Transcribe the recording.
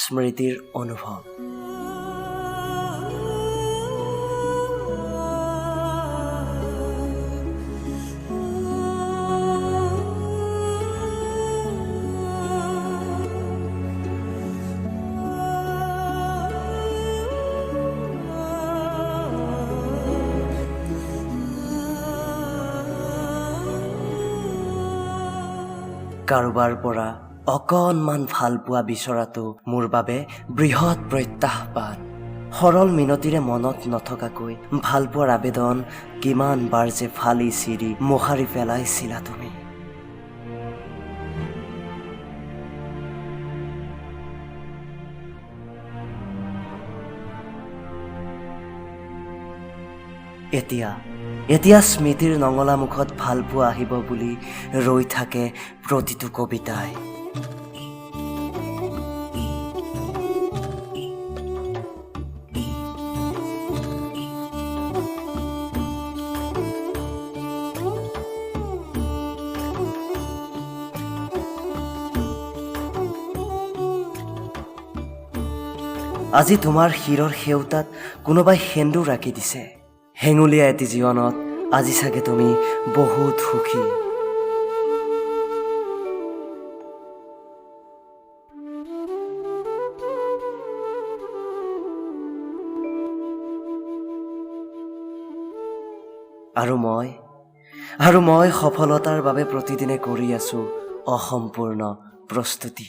স্মৃতিৰ অনুভৱ। কাৰোবাৰ পৰা অকণমান ভালপোৱা বিচৰাটো মোৰ বাবে বৃহৎ প্ৰত্যাহ্বান। সৰল মিনতিৰে মনত নথকাকৈ ভালপোৱাৰ আবেদন কিমান বাৰ যে ফালি চিৰি মোহাৰি পেলাইছিলা তুমি। এতিয়া এতিয়া স্মৃতিৰ নঙলা মুখত ভালপোৱা আহিব বুলি ৰৈ থাকে প্ৰতিটো কবিতাই। আজি তোমাৰ শিৰৰ সেউতাত কোনোবাই সেন্দুৰ ৰাখি দিছে। হেঙুলীয়া এটি জীৱনত আজি চাগে তুমি বহুত সুখী। আৰু মই সফলতাৰ বাবে প্ৰতিদিনে কৰি আছো অসম্পূৰ্ণ প্ৰস্তুতি।